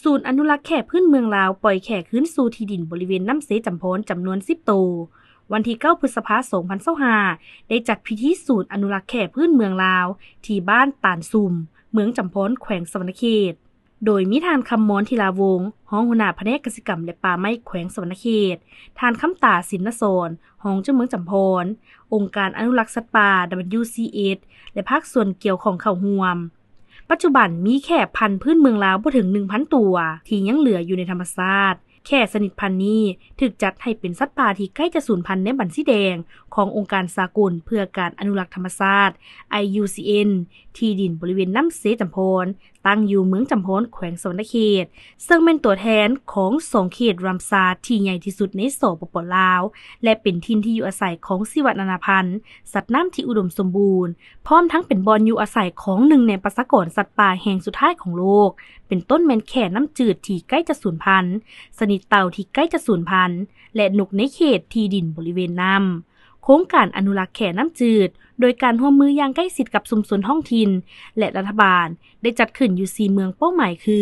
ສູນອະນຸລັກແຂ້ພື້ນເມືອງລາວ ປ່ອຍແຂ້ຄືນສູ່ທີ່ດິນບໍລິເວນນ້ຳເຊຈຳພອນຈຳນວນສິບໂຕ. ວັນທີເກົ້າ ພຶດສະພາ ສອງພັນຊາວຫ້າ ໄດ້ຈັດພິທີສູນອະນຸລັກແຂ້ພື້ນເມືອງລາວ ທີ່ບ້ານຕານຊຸມ ເມືອງຈຳພອນ ແຂວງສະຫວັນນະເຂດ, ໂດຍມີທ່ານ ຄຳມອນ ທີລາວົງ ຮອງຫົວໜ້າພະແນກກະສິກຳ ແລະ ປ່າໄມ້ ແຂວງສະຫວັນນະເຂດ, ທ່ານ ຄຳຕາ ສິນນະສອນ ຮອງເຈົ້າເມືອງຈຳພອນ, ອົງການອະນຸລັກສັດປ່າ WCS ແລະ ພາກສ່ວນກ່ຽວຂ້ອງເຂົ້າຮ່ວມ. ປັດຈຸບັນມີແຂ້ພັນພື້ນເມືອງລາວບໍ່ເຖິງໜຶ່ງພັນຕົວ ທີ່ຍັງເຫຼືອຢູ່ໃນທຳມະຊາດ. ແຂ້ຊະນິດພັນນີ້ຖືກຈັດໃຫ້ເປັນສັດປ່າທີ່ໃກ້ຈະສູນພັນໃນບັນຊີແດງຂອງອົງການສາກົນເພື່ອການອະນຸລັກທຳມະຊາດ IUCN ທີ່ດິນບໍລິເວນນ້ຳເຊຈຳພອນ ຕັ້ງຢູ່ເມືອງຈຳພອນ ແຂວງສະຫວັນນະເຂດ, ເຊິ່ງແມ່ນຕົວແທນຂອງສອງເຂດຣາມຊາຣ໌ທີ່ໃຫຍ່ທີ່ສຸດໃນ ສປປ ລາວ ແລະ ເປັນຖິ່ນທີ່ຢູ່ອາໄສຂອງຊີວະນານາພັນ ສັດນ້ຳທີ່ອຸດົມສົມບູນ, ພ້ອມທັງເປັນບ່ອນຢູ່ອາໄສຂອງໜຶ່ງໃນປະຊາກອນສັດປ່າແຫ່ງສຸດທ້າຍຂອງໂລກ, ເປັນຕົ້ນແມ່ນແຂ້ນ້ຳຈືດທີ່ໃກ້ຈະສູນພັນ, ຊະນິດເຕົ່າທີ່ໃກ້ຈະສູນພັນ ແລະ ນົກໃນເຂດທີ່ດິນບໍລິເວນນ້ຳ. ໂຄງການອະນຸລັກແຂ້ນ້ຳຈືດ ໂດຍການຮ່ວມມືຢ່າງໃກ້ຊິດກັບຊຸມຊົນທ້ອງຖິ່ນ ແລະ ລັດຖະບານ ໄດ້ຈັດຂຶ້ນຢູ່ສີ່ເມືອງເປົ້າໝາຍຄື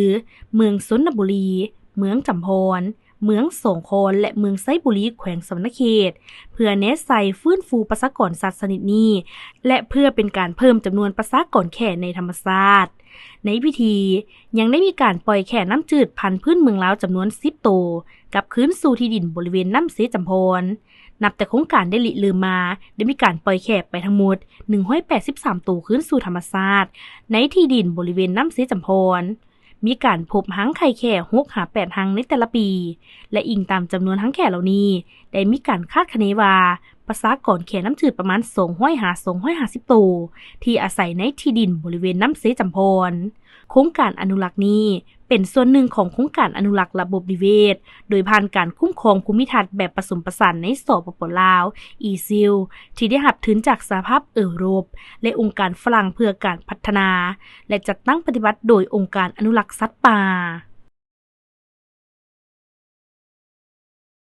ເມືອງຊົນນະບູລີ, ເມືອງຈຳພອນ, ເມືອງສອງຄອນ ແລະ ເມືອງໄຊບູລີ ແຂວງສະຫວັນນະເຂດ, ເພື່ອແນໃສ່ຟື້ນຟູປະຊາກອນສັດຊະນິດນີ້ ແລະ ເພື່ອເປັນການເພີ່ມຈຳນວນປະຊາກອນແຂ້ໃນທຳມະຊາດ. ໃນພິທີ ຍັງໄດ້ມີການປ່ອຍແຂ້ນ້ຳຈືດພັນພື້ນເມືອງລາວຈຳນວນສິບໂຕ ກັບຄືນສູ່ທີ່ດິນບໍລິເວນນ້ຳເຊຈຳພອນ. ນັບແຕ່ໂຄງການໄດ້ລິເລີ່ມມາ ໄດ້ມີການປ່ອຍແຂ້ໄປທັງໝົດໜຶ່ງຮ້ອຍແປດສິບສາມໂຕຄືນສູ່ທຳມະຊາດ ໃນທີ່ດິນບໍລິເວນນ້ຳເຊຈຳພອນ. ມີການພົບຮັງໄຂ່ແຂ້ຫົກຫາແປດຮັງໃນແຕ່ລະປີ ແລະ ອີງຕາມຈຳນວນຮັງແຂ້ເຫຼົ່ານີ້ ໄດ້ມີການຄາດຄະເນວ່າ ປະຊາກອນແຂ້ນ້ຳຈືດປະມານສອງຮ້ອຍຫາສອງຮ້ອຍຫ້າສິບໂຕ ທີ່ອາໄສໃນທີ່ດິນບໍລິເວນນ້ຳເຊຈຳພອນ. ໂຄງການອະນຸລັກນີ້ ເປັນສ່ວນໜຶ່ງຂອງໂຄງການອະນຸລັກລະບົບນິເວດ ໂດຍຜ່ານການຄຸ້ມຄອງພູມິທັດແບບປະສົມປະສານໃນ ສປປ ລາວ ESIL ທີ່ໄດ້ຮັບທຶນຈາກສະຫະພາບເອີຣົບ ແລະ ອົງການຝຣັ່ງເພື່ອການພັດທະນາ ແລະ ຈັດຕັ້ງປະຕິບັດໂດຍອົງການອະນຸລັກສັດປ່າ.